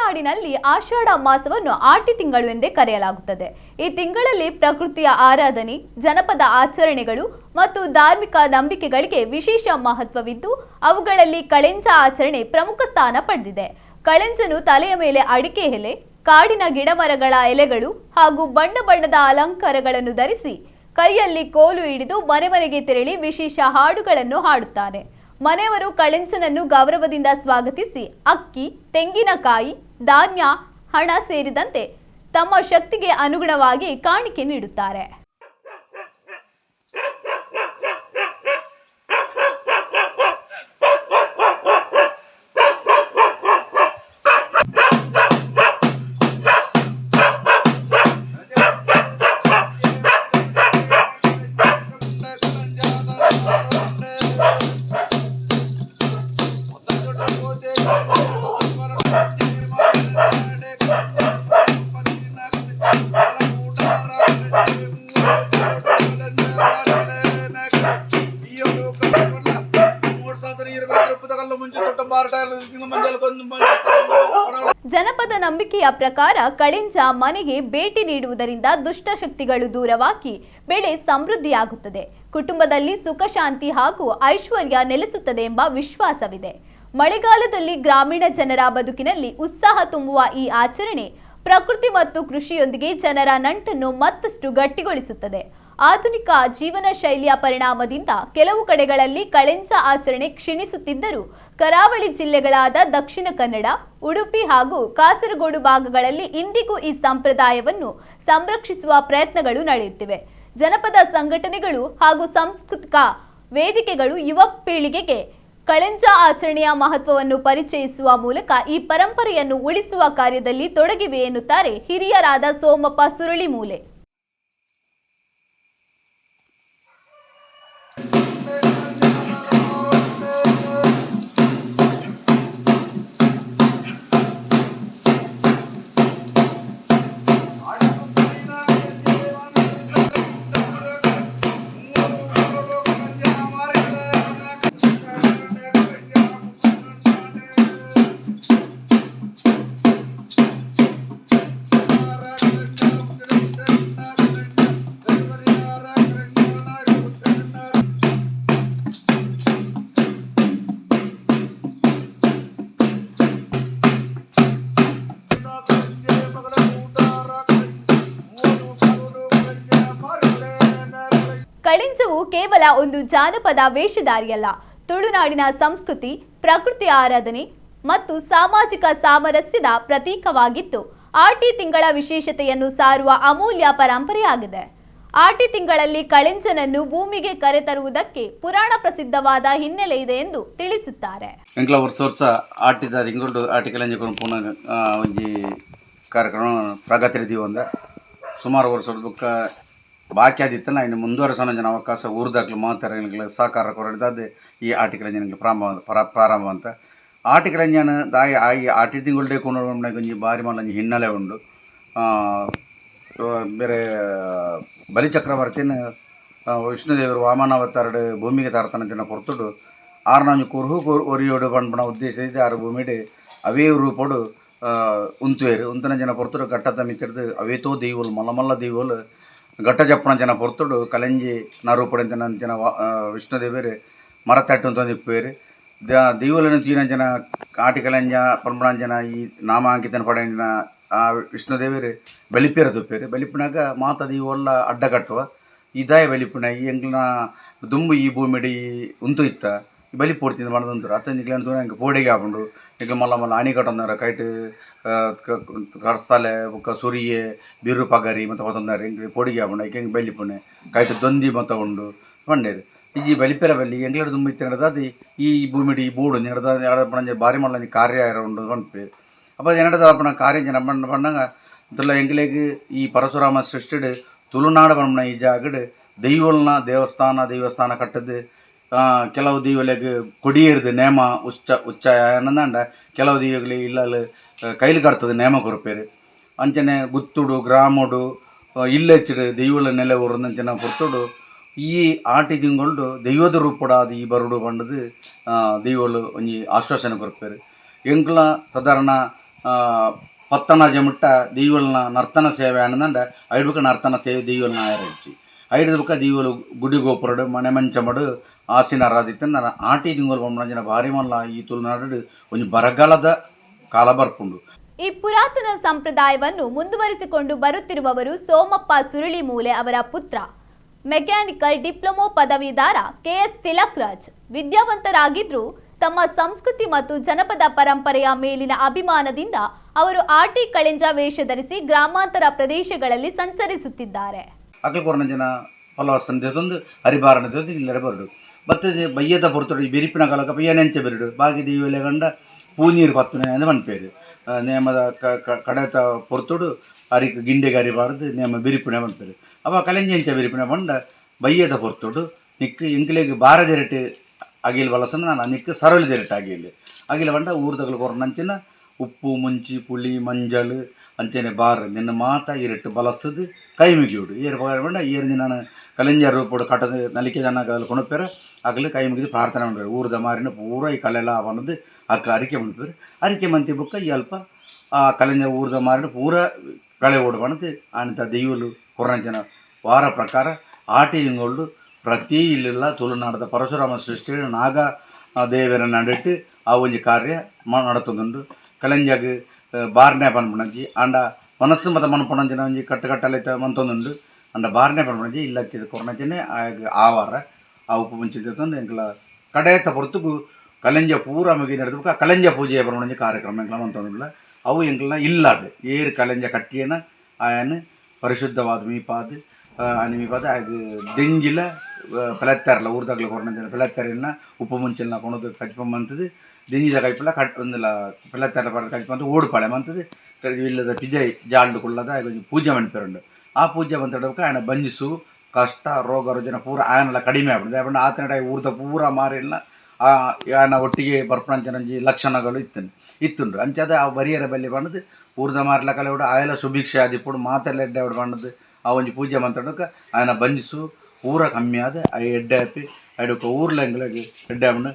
ತುಳುನಾಡಿನಲ್ಲಿ ಆಷಾಢ ಮಾಸವನ್ನು ಆಟಿ ತಿಂಗಳು ಎಂದೇ ಕರೆಯಲಾಗುತ್ತದೆ. ಈ ತಿಂಗಳಲ್ಲಿ ಪ್ರಕೃತಿಯ ಆರಾಧನೆ, ಜನಪದ ಆಚರಣೆಗಳು ಮತ್ತು ಧಾರ್ಮಿಕ ನಂಬಿಕೆಗಳಿಗೆ ವಿಶೇಷ ಮಹತ್ವವಿದ್ದು, ಅವುಗಳಲ್ಲಿ ಕಳೆಂಜ ಆಚರಣೆ ಪ್ರಮುಖ ಸ್ಥಾನ ಪಡೆದಿದೆ. ಕಳೆಂಜನು ತಲೆಯ ಮೇಲೆ ಅಡಿಕೆ ಎಲೆ, ಕಾಡಿನ ಗಿಡಮರಗಳ ಎಲೆಗಳು ಹಾಗೂ ಬಣ್ಣ ಬಣ್ಣದ ಅಲಂಕಾರಗಳನ್ನು ಧರಿಸಿ ಕೈಯಲ್ಲಿ ಕೋಲು ಹಿಡಿದು ಮನೆ ಮನೆಗೆ ತೆರಳಿ ವಿಶೇಷ ಹಾಡುಗಳನ್ನು ಹಾಡುತ್ತಾನೆ. ಮನೆಯವರು ಕಳೆಂಜನನ್ನು ಗೌರವದಿಂದ ಸ್ವಾಗತಿಸಿ ಅಕ್ಕಿ, ತೆಂಗಿನಕಾಯಿ, ಧಾನ್ಯ, ಹಣ ಸೇರಿದಂತೆ ತಮ್ಮ ಶಕ್ತಿಗೆ ಅನುಗುಣವಾಗಿ ಕಾಣಿಕೆ ನೀಡುತ್ತಾರೆ. ಜನಪದ ನಂಬಿಕೆಯ ಪ್ರಕಾರ ಕಳೆಂಜ ಮನೆಗೆ ಭೇಟಿ ನೀಡುವುದರಿಂದ ದುಷ್ಟಶಕ್ತಿಗಳು ದೂರವಾಗಿ ಬೆಳೆ ಸಮೃದ್ಧಿಯಾಗುತ್ತದೆ, ಕುಟುಂಬದಲ್ಲಿ ಸುಖ ಶಾಂತಿ ಹಾಗೂ ಐಶ್ವರ್ಯ ನೆಲೆಸುತ್ತದೆ ಎಂಬ ವಿಶ್ವಾಸವಿದೆ. ಮಳೆಗಾಲದಲ್ಲಿ ಗ್ರಾಮೀಣ ಜನರ ಬದುಕಿನಲ್ಲಿ ಉತ್ಸಾಹ ತುಂಬುವ ಈ ಆಚರಣೆ ಪ್ರಕೃತಿ ಮತ್ತು ಕೃಷಿಯೊಂದಿಗೆ ಜನರ ನಂಟನ್ನು ಮತ್ತಷ್ಟು ಗಟ್ಟಿಗೊಳಿಸುತ್ತದೆ. ಆಧುನಿಕ ಜೀವನ ಶೈಲಿಯ ಪರಿಣಾಮದಿಂದ ಕೆಲವು ಕಡೆಗಳಲ್ಲಿ ಕಳೆಂಜ ಆಚರಣೆ ಕ್ಷೀಣಿಸುತ್ತಿದ್ದರೂ ಕರಾವಳಿ ಜಿಲ್ಲೆಗಳಾದ ದಕ್ಷಿಣ ಕನ್ನಡ, ಉಡುಪಿ ಹಾಗೂ ಕಾಸರಗೋಡು ಭಾಗಗಳಲ್ಲಿ ಇಂದಿಗೂ ಈ ಸಂಪ್ರದಾಯವನ್ನು ಸಂರಕ್ಷಿಸುವ ಪ್ರಯತ್ನಗಳು ನಡೆಯುತ್ತಿವೆ. ಜನಪದ ಸಂಘಟನೆಗಳು ಹಾಗೂ ಸಾಂಸ್ಕೃತಿಕ ವೇದಿಕೆಗಳು ಯುವ ಪೀಳಿಗೆಗೆ ಕಳೆಂಜ ಆಚರಣೆಯ ಮಹತ್ವವನ್ನು ಪರಿಚಯಿಸುವ ಮೂಲಕ ಈ ಪರಂಪರೆಯನ್ನು ಉಳಿಸುವ ಕಾರ್ಯದಲ್ಲಿ ತೊಡಗಿವೆ ಎನ್ನುತ್ತಾರೆ ಹಿರಿಯರಾದ ಸೋಮಪ್ಪ ಸುರುಳಿಮೂಲೆ. ಕಳೆಂಜವು ಕೇವಲ ಒಂದು ಜಾನಪದ ವೇಷಧಾರಿಯಲ್ಲ, ತುಳುನಾಡಿನ ಸಂಸ್ಕೃತಿ, ಪ್ರಕೃತಿ ಆರಾಧನೆ ಮತ್ತು ಸಾಮಾಜಿಕ ಸಾಮರಸ್ಯದ ಪ್ರತೀಕವಾಗಿದ್ದು, ಆಟಿ ತಿಂಗಳ ವಿಶೇಷತೆಯನ್ನು ಸಾರುವ ಅಮೂಲ್ಯ ಪರಂಪರೆಯಾಗಿದೆ. ಆಟಿ ತಿಂಗಳಲ್ಲಿ ಕಳೆಂಜನನ್ನು ಭೂಮಿಗೆ ಕರೆತರುವುದಕ್ಕೆ ಪುರಾಣ ಪ್ರಸಿದ್ಧವಾದ ಹಿನ್ನೆಲೆ ಇದೆ ಎಂದು ತಿಳಿಸುತ್ತಾರೆ. ಎಂಕ್ಲ ವರ್ಷ ವರ್ಷ ಆಟಿದ ತಿಂಗಳು ಆಟಿ ಕಳೆಂಜ ಪುನಃ ಒಂಜಿ ಕಾರ್ಯಕ್ರಮ ಪ್ರಗತಿ ದೀವೊಂದ ಸುಮಾರು ವರ್ಷದ ಬೊಕ್ಕ ಬಾಕಿ ಆದಿತ್ತನ ಇನ್ನು ಮುಂದುವರೆಸೋಣ ಜನ ಅವಕಾಶ ಊರ್ದಾಕ್ಲು ಮಾತಾರ ಸಹಕಾರ ಕೊರಡಿದಾದ ಈ ಆಟಿ ಕಳೆಂಜನ ಪ್ರಾರಂಭ ಅಂತ. ಆಟಿ ಕಳೆಂಜನ ದಾಯಿ ಆಯಿ ಆಟಿ ತಿಂಗಳುಡೆ ಕೊಂಡು ಒಂಜಿ ಬಾರಿ ಮಲ್ಲ ಹಿನ್ನೆಲೆ ಉಂಡು. ಬೇರೆ ಬಲಿಚಕ್ರವರ್ತಿನ ವಿಷ್ಣುದೇವರು ವಾಮನಾವತಾರಡು ಭೂಮಿಗೆ ತಾರ್ತನ ಜನ ಪೊರ್ತುಡು ಆರ್ನ ಒಂಜಿ ಕುರುಹು ಒರಿಯೋಡು ಪನ್ಪುನ ಉದ್ದೇಶ ಇದೆ. ಆರು ಭೂಮಿಡು ಅವೇ ರೂಪಡು ಉಂತುವೇರು ಉಂತನ ಜನ ಪೊರ್ತುಡು ಘಟ್ಟದ ಮಿತ್ತಿಡ್ದು ಅವೇತೋ ದೈವಲು ಮಲ್ಲ ಮಲ್ಲ ದೈವಲು ಘಟ್ಟ ಜಪ್ಪುನ ಜನ ಪೊರ್ತುಡು ಕಲೆಂಜಿ ನರೂಪಡೆಂತಿನ ಜನ ವಿಷ್ಣುದೇವರು ಮರ ತಟ್ಟು ಇಪ್ಪುವೆರು. ದೈವలను ತೂಯಿನ ಜನ ಆಟಿ ಕಲೆಂಜ ಪನ್ಪುನ ಜನ ಈ ನಾಮಾಂಕಿತನ ಪಡೆಂಜಿನ ಆ ವಿಷ್ಣುದೇವರು ಬಲಿಪೇರ ತುಪ್ಪೇರು. ಬಲಿಪುನಾಗ ಮಾತ ದೈವೊಲ್ಲ ಅಡ್ಡ ಕಟ್ಟುವ ಈ ದಾಯ ಬಲಿಪುನ ಈ ಎಂಕ್ಲನ ದುಂಬು ಈ ಭೂಮಿಡ್ ಈ ಉಂತು ಇತ್ತ ಈ ಬಲಿ ಪೋಡ್ತಿಂದ ಪಂಡ್ದ್ ಉಂತುರು. ಅತ್ತ ನಿಕ್ಲೆನ ತೂನ ಎಂಕ್ ಪೋಡಿಗೆ ಆಪುಂಡು. ನಿಕ್ಲು ಮಲ್ಲ ಮಲ್ಲ ಆಣಿ ಕಟ್ಟೊಂದಾರ ಕೈಟ್ ಕರ್ಸಲೆ ಬೊಕ್ಕ ಸುರಿಯೆ ಬಿರು ಪಗರಿ ಮಾತ ಪತೊಂದಾರ್ ಎಂಕ್ ಪೋಡಿಗೆ ಆಪುಂಡು. ಐಕ್ ಎಂಕ್ ಬಲಿಪುನೆ ಕೈಟ್ ದೊಂದಿ ಮಾತ ಉಂಡು ಪಂಡೇರು. ಇಜ್ಜಿ ಬಲಿಪೆರ ಬಲ್ಲಿ ಎಂಕ್ಲೆಡ್ ದುಂಬು ಇತ್ತಿನದ ಈ ಭೂಮಿಡ್ ಈ ಬೋಡು ನೆಡ್ದ ಪಂಡ ಬಾರಿ ಮಲ್ಲ ಒಂಜಿ ಕಾರ್ಯ ಆಯೆರೆ ಉಂಡು ಪನ್ಪೆರ್. ಅಪಗ ಎನ್ನಡ ಪಂಡ ಕಾರ್ಯ ಜನ ಪಂಡ ಪನ್ನಗ ತುಲ ಎಂಕ್ಲೆಗ್ ಈ ಪರಶುರಾಮ ಸೃಷ್ಟಿಡ್ ತುಳುನಾಡು ಪನ್ಪುನ ಈ ಜಾಗಡ್ ದೈವೊಲ್ನ ದೇವಸ್ಥಾನ ದೇವಸ್ಥಾನ ಕಟ್ಟದ್ ಕೆಲವು ದೈವೊಲೆಗ್ ಕೊಡಿಯೇರ್ದ್ ನೇಮ ಉಚ್ಚ ಉಚ್ಚ ಆನಂದಾಂಡ ಕೆಲವು ದೈವಗಳು ಇಲ್ಲಲ್ ಕೈಲ್ ಕಡ್ತದ್ ನೇಮ ಕೊರ್ಪೆರ್. ಅಂಚನೆ ಗುತ್ತುಡು ಗ್ರಾಮೊಡು ಇಲ್ಲೆಚ್ಚಿಡ್ ದೈವೊಲ ನೆಲೆ ಊರುನಂಚಿನ ಪೊರ್ತುಡು ಈ ಆಟಿ ತಿಂಗೊಲ್ಡು ದೈವದ ರೂಪೊಡಾದ್ ಈ ಬರೊಡು ಪಂಡುದು ದೈವೊಲು ಒಂಜಿ ಆಶ್ವಾಸನೆ ಕೊರ್ಪೆರ್. ಎಂಕ್ಲ ಸಾಧಾರಣ ಪತ್ತನಾಜೆ ಮುಟ್ಟ ದೈವೊಲ್ನ ನರ್ತನ ಸೇವೆ ಆಂಡ ಐಡ್ ನರ್ತನ ಸೇವೆ ದೈವೊಲ್ನ ಆಯರಜ್ಜಿ. ಐಡ್ದ್ ಬೊಕ್ಕ ದೈವೊಲು ಗುಡಿ ಗೋಪುರಡ್ ಮಣೆ ಮಂಚಮಡ್ ಆಸಿನರಾದಿತ್ತಿನ ಆಟಿ ತಿಂಗೊಲು ಪನ್ಪುನಂಚಿನ ಭಾರಿ ಮಲ್ಲ ಈ ತುಳುನಾಡು ಒಂಜಿ ಬರಗಾಲದ ಕಾಲ ಬರ್ಪುಂಡು. ಈ ಪುರಾತನ ಸಂಪ್ರದಾಯವನ್ನು ಮುಂದುವರಿಸಿಕೊಂಡು ಬರುತ್ತಿರುವವರು ಸೋಮಪ್ಪ ಸುರುಳಿಮೂಲೆ ಅವರ ಪುತ್ರ ಮೆಕ್ಯಾನಿಕಲ್ ಡಿಪ್ಲೊಮೊ ಪದವೀಧರ ಕೆಎಸ್ ತಿಲಕ್ ರಾಜ್. ವಿದ್ಯಾವಂತರಾಗಿದ್ರೂ ತಮ್ಮ ಸಂಸ್ಕೃತಿ ಮತ್ತು ಜನಪದ ಪರಂಪರೆಯ ಮೇಲಿನ ಅಭಿಮಾನದಿಂದ ಅವರು ಆಟಿ ಕಳೆಂಜ ವೇಷ ಧರಿಸಿ ಗ್ರಾಮಾಂತರ ಪ್ರದೇಶಗಳಲ್ಲಿ ಸಂಚರಿಸುತ್ತಿದ್ದಾರೆ. ಅಕಲ್ ಕೊರ್ನಂಚಿನ ಫಲವಸ್ತನ ದೆತೊಂದು ಅರಿಬಾರಣ ದೆತೊಂದು ಇಲ್ಲಡೆ ಬರಡು ಬತ್ತೆ ಬಯ್ಯದ ಪೊರ್ತುಡು ಬಿರಿಪಿನ ಕಾಲಕ ಪಯ್ಯನೆಂಚ ಬಿರುಡು ಬಾಕಿ ದೈವೊಲೆ ಗಂಡ ಪೂನೀರು ಪತ್ತುನೆ ಅಂದ್ ಪನ್ಪೆರ್. ನೇಮದ ಕಡೆತ ಪೊರ್ತುಡು ಅರಿಕ್ ಗಿಂಡೆಗ್ ಅರಿ ಪಾಡ್ದ್ ನೇಮ ಬಿರಿಪುನೆ ಪನ್ಪೆರ್. ಅವ ಕಲೆಂಜಿ ಎಂಚ ಬಿರಿಪುನೆ ಪಂಡ ಬಯ್ಯದ ಪೊರ್ತುಡು ನಿಕ್ಕ್ ಎಂಕ್ಲೆಗ್ ಬಾರದಿರೆಟ್ ಅಗಿಲ್ ಬಲಸುನ ನಿಕ್ಕ್ ಸರೊಲಿದೆರೆಟ್ ಅಗಿಲ್ ಅಗಿಲ್ ಪಂಡ ಊರುದಕುಲು ಕೊರ್ನಂಚಿನ ಉಪ್ಪು ಮುಂಚಿ ಪುಳಿ ಮಂಜಲ್ ಅಂಚನೆ ಬಾರ್ ನೆನ್ನ್ ಮಾತ ಇರೆಟ್ ಬಲಸುದು ಕೈ ಮುಗಿಯೋಡು ಏರ್ ಪಂಡ ಏರ್ ನಿನನ್ ಕಲೆಂಜ ರೂಪೊಡು ಕಟದ್ ನಲಿಕೆ ಜನ ಕೊನೊಪೆರ್ ಅಕುಲು ಕೈ ಮುಗಿದು ಪ್ರಾರ್ಥನೆ ಮನ್ಪೆರ್. ಊರುದ ಮಾರಿನ ಪೂರ ಈ ಕಲೆಲ ಪಂದ್ ಅಕ್ಲ್ ಅರಿಕೆ ಮನ್ಪೆರ್. ಅರಿಕೆ ಮಂತಿ ಬೊಕ್ಕ ಈ ಅಲ್ಪ ಆ ಕಲೆಂಜ ಊರುದ ಮಾರಿನ ಪೂರ ಕಳೆ ಓಡು ಪಂದ್ ಆನಿತ ದೈವೊಲು ಕೊರ್ನಂಚಿನ ವಾರ ಪ್ರಕಾರ ಆಟಿ ತಿಂಗೊಲ್ಡು ಪ್ರತಿ ಇಲ್ಲುಲ ತುಳುನಾಡುದ ಪರಶುರಾಮ ಸೃಷ್ಟಿ ನಾಗ ದೇವೆರ ನಡುಟ್ ಆ ಒಂಜಿ ಕಾರ್ಯ ನಡತೊಂದುಂಡು. ಕಲೆಂಜಗ್ ಬಾರ್ನೆ ಪನ್ಪುನಂಚಿ ಆಂಡ ಮನಸ್ಸು ಮತ ಮನ್ಪುನಂಚಿನ ಒಂಜಿ ಕಟ್ಟು ಕಟ್ಟಲೆ ಮಂತೊಂದುಂಡು. ಆಂಡ ಬಾರ್ನೆ ಪನ್ಪುನಂಚಿ ಇಲ್ಲತ್ತಿದ ಕೊರ್ನಂಚಿನೆ ಆಯಗ್ ಆವಾರ ಆ ಉಪ್ಪು ಮುಂಚಿ ದೆತೊಂದು ಎಂಕ್ಲ ಕಡೇತ ಪೊರ್ತುಗು ಕಲೆಂಜ ಪೂರ ಮುಗಿನೆರ್ದ್ ಬೊಕ್ಕ ಕಲೆಂಜ ಪೂಜೆ ಪನ್ಪುನಂಚಿ ಕಾರ್ಯಕ್ರಮ ಎಂಕ್ಲ ಮಂತೊಂದುಲ್ಲ. ಅವು ಎಂಕ್ಲ ಇಲ್ಲಾಡ್ ಏರ್ ಕಲೆಂಜ ಕಟ್ಟಿಯನ ಆಯನ್ ಪರಿಶುದ್ಧವಾದ್ ಮೀಪಾದ್ ಆನಿ ಮೀಪಾದ್ ಆಯಗ್ ದೆಂಜಿಲ ಪೆಲತ್ತರ್ಲ ಊರ್ದಕ್ಲು ಕೊರ್ನಂಚಿನ ಪೆಲತ್ತರಿನ ಉಪ್ಪು ಮುಂಚಿಲ್ನ ಕೊನೊದು ಕಜ್ಪ ಮಂತುದು ದೆಂಜಿದ ಕೈಪುಲ ಕಟ್ ಉಂದುಲ ಪೆಲತ್ತರ್ಲ ಪಾಡ್ದ್ ಕಜ್ಪ ಮಂತ್ ಓಡುಪಾಳೆ ಮಂತುದು ಇಲ್ಲದ ಪಿದಯಿ ಜಾಲ್ಡ್ ಕುಲ್ಲದ ಆಯಗ್ ಒಂಜಿ ಪೂಜೆ ಮನ್ಪೆರುಂಡು. ಆ ಪೂಜೆ ಮಂತುಡು ಬೊಕ್ಕ ಆಯನ ಬಂಜಿಸು ಕಷ್ಟ ರೋಗ ರುಜಿನ ಪೂರ ಆಯನಲ ಕಡಿಮೆ ಆಪುಂಡು. ದಾಯೆ ಪಂಡ ಆತನಡ ಊರ್ದ ಪೂರ ಮಾರಿಲ್ನ ಆಯನ ಒಟ್ಟಿಗೆ ಬರ್ಪುನಂಚಿನ ಒಂಜಿ ಲಕ್ಷಣಗಳು ಇತ್ತುಂಡು ಇತ್ತುಂಡು. ಅಂಚಾದ್ ಅವು ಬರಿಯೆರೆ ಬಲ್ಲಿ ಪಂಡುದು ಊರ್ದ ಮಾರಿಲ ಕಲೆವೊಡು ಆಯಲ ಸುಭಿಕ್ಷೆ ಆದಿಪ್ಪೊಡು ಮಾತೆರ್ಲ ಎಡ್ಡೆ ಆವೊಡು ಪಂಡುದು ಆ ಒಂಜಿ ಪೂಜೆ ಮಂತುಂಡು ಆಯನ ಬಂಜಿಸು ಪೂರ ಕಮ್ಮಿ ಆದ್ ಆಯೆ ಎಡ್ಡೆ ಆಪಿ ಐಡ್ ಬೊಕ್ಕ ಊರ್ಲ ಎಂಕ್ಲೆಗ್ ಎಡ್ಡೆ ಆಪುಂಡು.